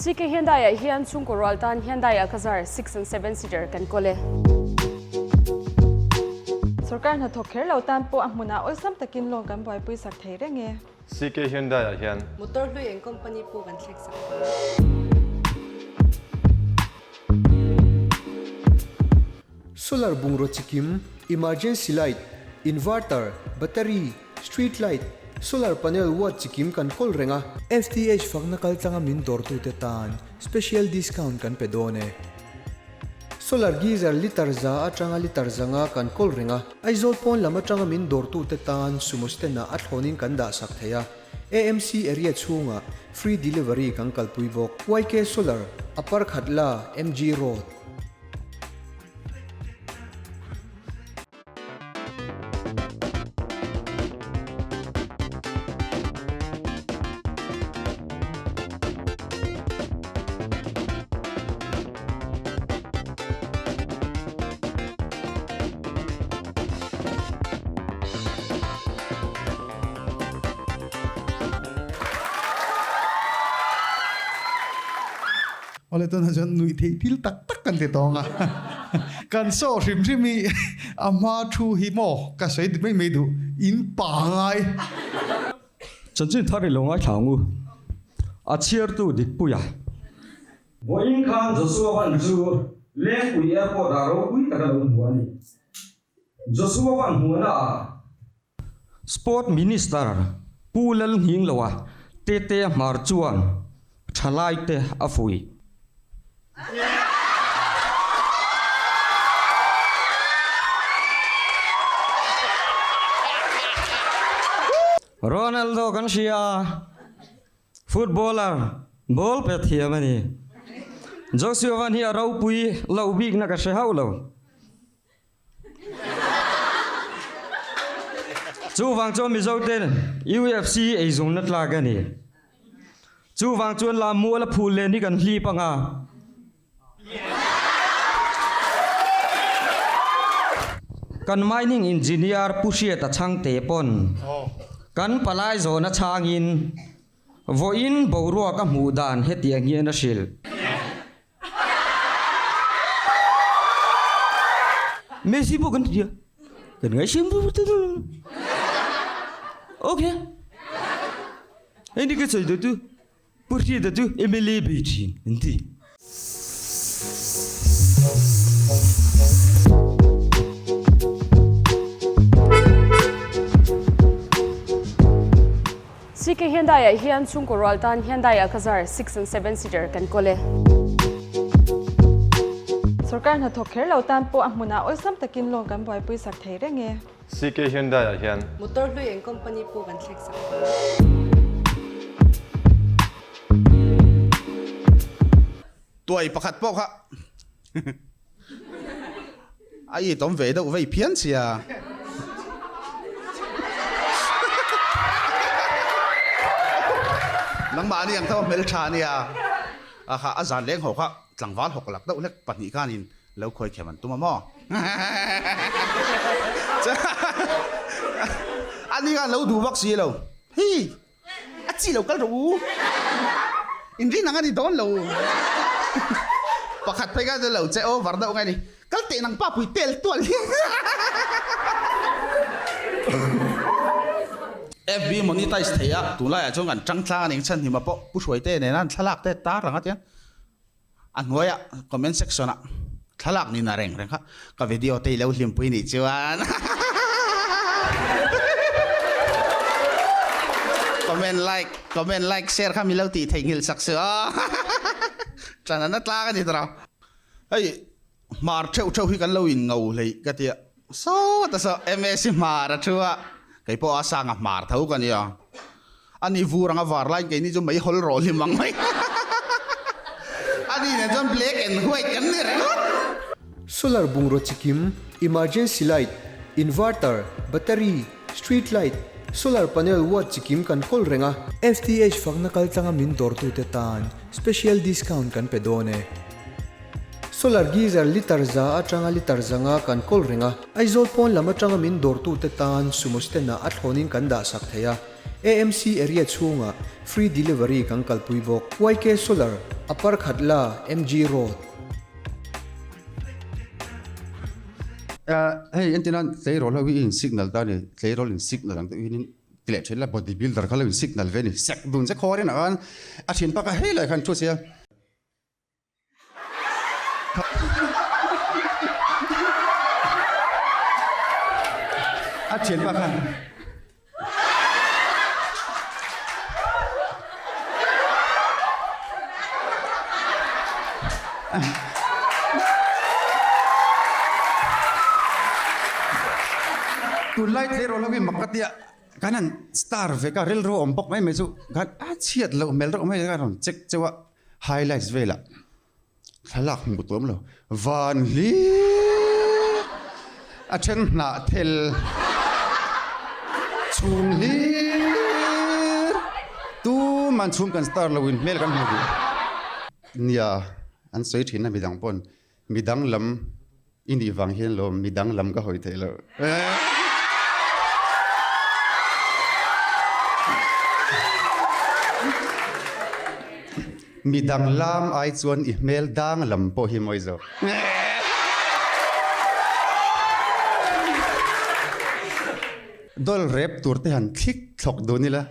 CK Hyundai ah hian chhungkaw rual tan Hyundai Alcazar 6 and 7 seater kan kawl e. Sorkar hnathawk kher lo tan pawh a hmunah awlsam takin loan kan buaipui sak thei reng e. CK Hyundai ah hian. Motor hlui eng company pawh kan thlek sak thei. Solar bungraw chikim, emergency light, inverter, battery, street light, solar panel watt chikim kan kawl reng a. FTH fakna kal tlanga min dawrtute tan special discount kan pe dawn e. Solar geyser litre za atanga litre zanga kan kawl reng a. Aizawl pawn lam atanga min dawrtute tan sumo stand ah a thlawnin kan dah sak thei a. AMC area chhungah free delivery kan kalpui bawk. YK Solar, Upper Khatla, MG Road. Awle tunah chuan nuih theih thil tak tak kan ti tawng a, kan saw hrim hrim hi a hma thu hi maw ka sawi dik mai mai duh in pa ngai. Chanchin thar i lo ngaithla ang u, a chhiartu Dikpuia. Vawiin khan Joshua Van chu Lengpui Airport ah ropui tak a lo hmu a ni. Joshua Van hmuhna ah Sport Minister Pu Lalnghingloa Tete Hmar chuan thalaite a fuih. Ronaldo kan hria a, footballer ball pe thiam a ni. Joshua Van hi a ropui loh bikna ka hre hauh lo. Chuvang chuan Mizo ten UFC eizawmna tlak a ni. Chuvang chuan la mual a phul len hi kan hlip ang a. Kan mining engineer Pu Hriata Chhangte pawn kan palai zawhna chhangin vawiin boruak a hmuh dan hetiang hian a hrilh. Messi pawh kan ti a, kan ngaihsiam deuh vek tawh Ok, hei ni ka sawi duh chu Pu Hriata chu MLA bei thin an ti. CK Hyundai ah hian chhungkaw rual tan Hyundai Alcazar 6 and 7 seater kan kawl e. Sorkar hnathawk kher lo tan pawh a hmunah awlsam takin loan kan buaipui sak thei reng e. CK Hyundai ah hian. Motor hlui eng company pawh kan thlek sak thei. Tuai pakhat pawh kha A itawm ve deuh vei phian sia. Nangmah ani ang tho hmel tha ania. A kha a zan leng ho kha tlangval hawk lak deuh hlek pahnih khanin lo khawi khem an tum a maw. Ani khan lo duh vak si lo. Hi! A chi lo kal rawh u. Inrin ang a ni dawn lo. Pakhat phei kha chu lo che over deuh nge ni. Kal teh nang pa pui tel tual hi. FB monetize thei a, tunlaiah chuan kan tang tlang a ning chhan hima pawh Pu Hruaite nena an thlalak te tar ang a tiang a hnuaiah comment section ah thlalak ni na reng reng kha ka video te i lo hlimpui nih chuan comment like comment like share kha mi lo tih theihnghilh sak suh aw tan a na tlang a ni tawh hei hmar theuh theuh hi kan lo in ngo hleih ka tia sawt a saw msi hmar a thu a kei pawh a sanga hmar tho ka nia Ani vur anga var laiin keini chu mei hawl rawh hlim ang mai. Ani nen chuan black and white kan ni ringawt. Solar bungraw chikim, emergency light, inverter, battery, street light, solar panel watt chikim kan kawl reng a. FTH fakna kal tlanga min dawrtute tan special discount kan pe dawn e. Solar geyser litre za atanga litre zanga kan kawl reng a. Aizawl pawn lam atanga min dawrtute tan sumo stand ah a thlawnin kan dah sak thei a. AMC area chhungah free delivery kan kalpui bawk. YK Solar, Upper Khatla, MG Road. Hei entir nan tleirawl ho hi in signal ta a ni, tleirawl in signal ang deuh hian in ti leh thin la, body builder kha lo in signal ve a ni, sek dun che khawr in ah khan a thin pak a hei lai khan thu sia. A thianpa khan Tunlai tleirawl ho hi mak ka tia kan han star vek a rilru awm bawk mai mai chu khan a chhiat loh hmel reuh mai a rawn check cheuh a. Highlights velah thlalak hmuh tur awm lo. Van hlir a then hnah thel chhum hlir tuman chhum kan star lo in hmel kan hmu duh. Nia an sawi thin a midang pawn midang lam i nih vang hian lo midang lam ka hawi theih loh. Midang lam ai chuan i hmel dang lam pawh hi mawi zawk. Dol rep tur te han thlik thlawk dun ila.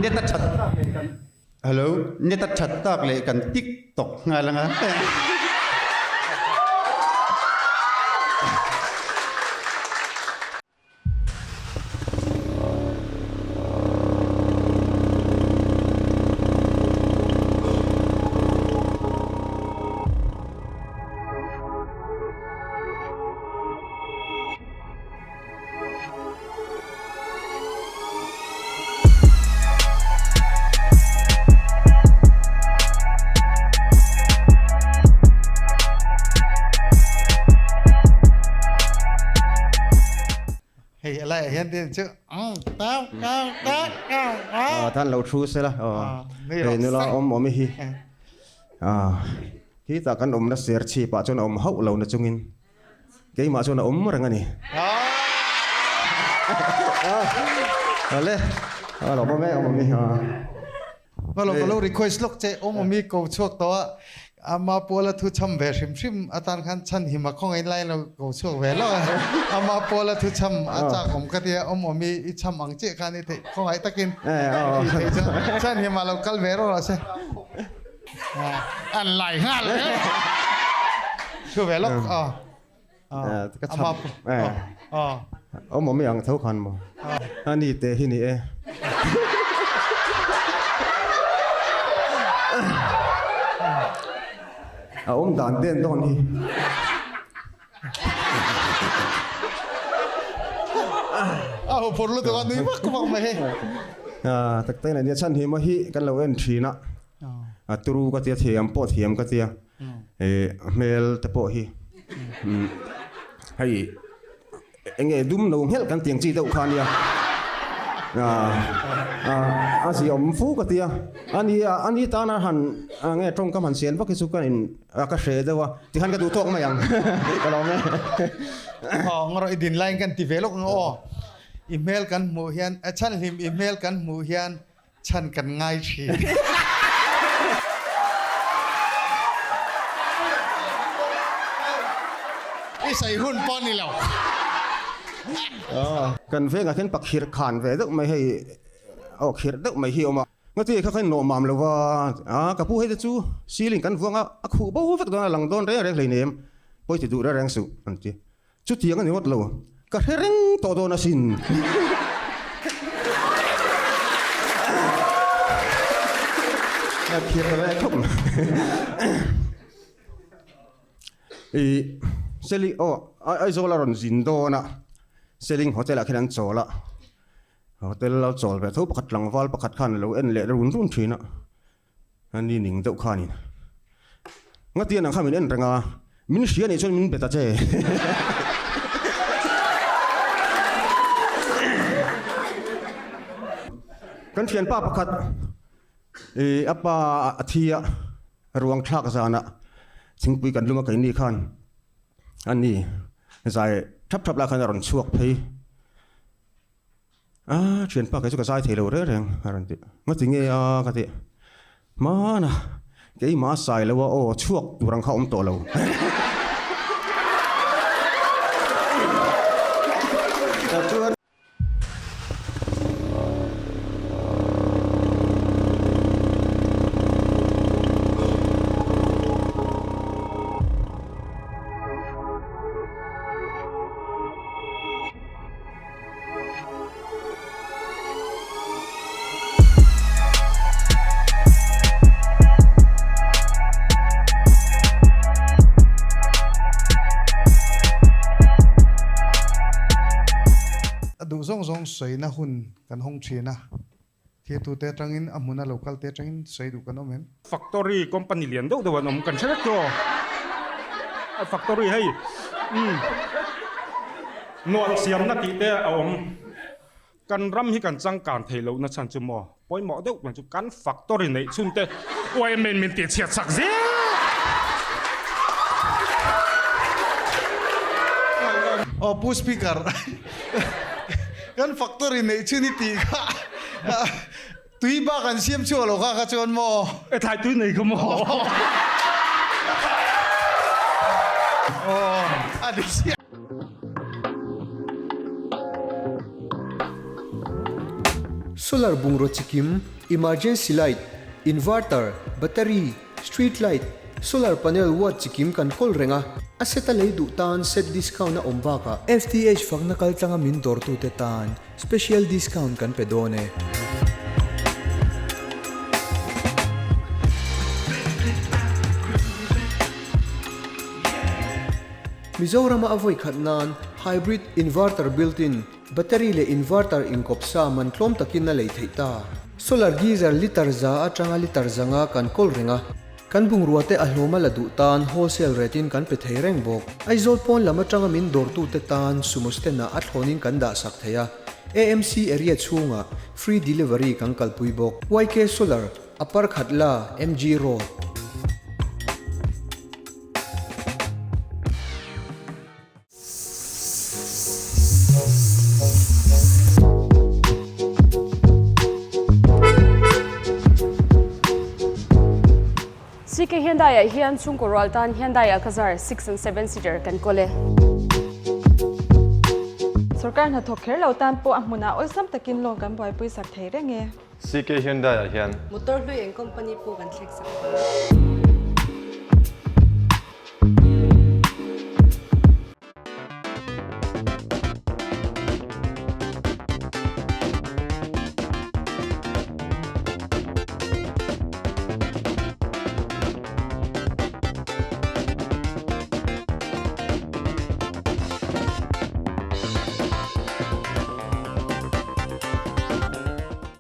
Net a that tak leh kan Hello, net a that tak leh kan tik tok nghal anga. Hei a laiah hian tin chu tau tau tau tau Ah tan lo thu sela hei nula awm awm hi ah khi tah kan awmna ser chhip ah chuan a awm hauh lo na chungin Keimah chuan a awm reng a ni. Ale, a lo awm e, awm awm i. Ka lo ka lo request lawk che, awm awm i ko chhuak tawh a, ama puala thu chham ve hrim hrim atan khan chhan him a khawngaih in lain lo ko chhuak ve lawk a, ama puala thu chham a chak awm ka tia, awm awm i i chham ang chiah khan i theih khawngaih takin i theih chuan chhan him a lo kal ve rawh rawh se. An lai nghal e. Thu ve lawk a. Ka chham. Awm awm i ang tho khan maw. Ani te hi ni e. A awm dan den dawn hi. A ho phur lutuk a nui vak vak mai hei. Tak tak in a nia chhan hi maw hi kan lo en thin a. A turu ka tia thiam pawh thiam ka tia eh hmel te pawh hi hei eng nge dum lo nghelh kan tiang chi deuh kha ania a zia awm fu ka tia ani ani tana han nge tawngkam han sian vak hi chu ka in ka hre deuh a tikhan ka duh tawk mai ang ka lawm e. Aw ngarawh i din laiin kan ti ve lawk ang aw i hmel kan hmuh hian a chhanhlim i hmel kan hmuh hian Chhan kan ngai thin. I sawi hun pawh ni lo. Kan vengah hian pakhirh khan ve deuh mai hei aw khirh deuh mai hi a awm a. Ngati kha kha in nawh mam lo va, a ka pu hei te chu ceiling kan vuang a, a khuh bo vek dawn a lang dawn reng reng hleinem, pawi ti duh reng reng suh an ti. Chutiang a ni ngawt lo, ka hre reng tawh dawn asin. A khir ve khawp mai. I Seli aw Aizawl a rawn zin dawn a, Seling Hotel ah khian an chawl a, hotel a chawl ve tho pakhat tlangval pakhat khan a lo en leh run run thin a. A ni ning deuh khanin Ngatian ang kha min en reng a, min hria nih chuan min bet a che. Kan thianpa pakhat i a pa a thi a, Ruang thlak zanah thingpui kan lum a keini khan a ni zai thap thap lai khan a rawn chhuak phei a thianpa kei chu ka zai thei lo reng reng a rawn ti ngati nge a ka ti hmana keimah a sai lo a aw chhuak tur ang kha a awm tawh lo. A duh zawng zawng sawina hun kan hawng thin a, thirtute atangin a hmuna lo kalte atangin sawi duh kan awm em? Factory company lian deuh deuh an awm kan hre vek tawh a factory hei umm nuam siamna tih te a awm kan ram hi kan changkan thei loh na chhan chu maw pawimawh deuh mai chu kan factory neih chhun te uaim in min tih chhiat sak zel. Aw Pu Speaker kan factory neih chhun i tih kha Tui bak an siam chhuah lo kha kha chuan maw? E thlai tui nei kha maw? Aw a ni chiah. Solar bungraw chikim, emergency light, inverter, battery, street light, solar panel watt chikim kan kawl reng a, a set a lei duh tan set discount a awm bakah. FTH fakna kaltlanga min dawrtute tan Special discount kan pe dawn e. Mizorama a vawi khat nan hybrid inverter built-in, battery leh inverter inkawp sa man tlawm takin a lei theih ta. Solar geyser litre za atanga litre zanga kan kawl reng a, kan bungrua te a hlawm a la duh tan wholesale rate in kan pe thei reng bawk. Aizawl pawn lam atanga min dawrtute tan sumo stand ah a thlawnin kan dah sak thei a, AMC area chhungah free delivery kan kalpui bawk. YK Solar, Upper Khatla, MG Road. CK Hyundai ah hian chhungkaw rual tan Hyundai Alcazar 6 and 7 seater kan kawl e. Sorkar hnathawk kher lo tan pawh a hmunah awlsam takin loan kan buaipui sak thei reng e. CK Hyundai ah hian. Motor hlui eng company pawh kan thlek sak thei.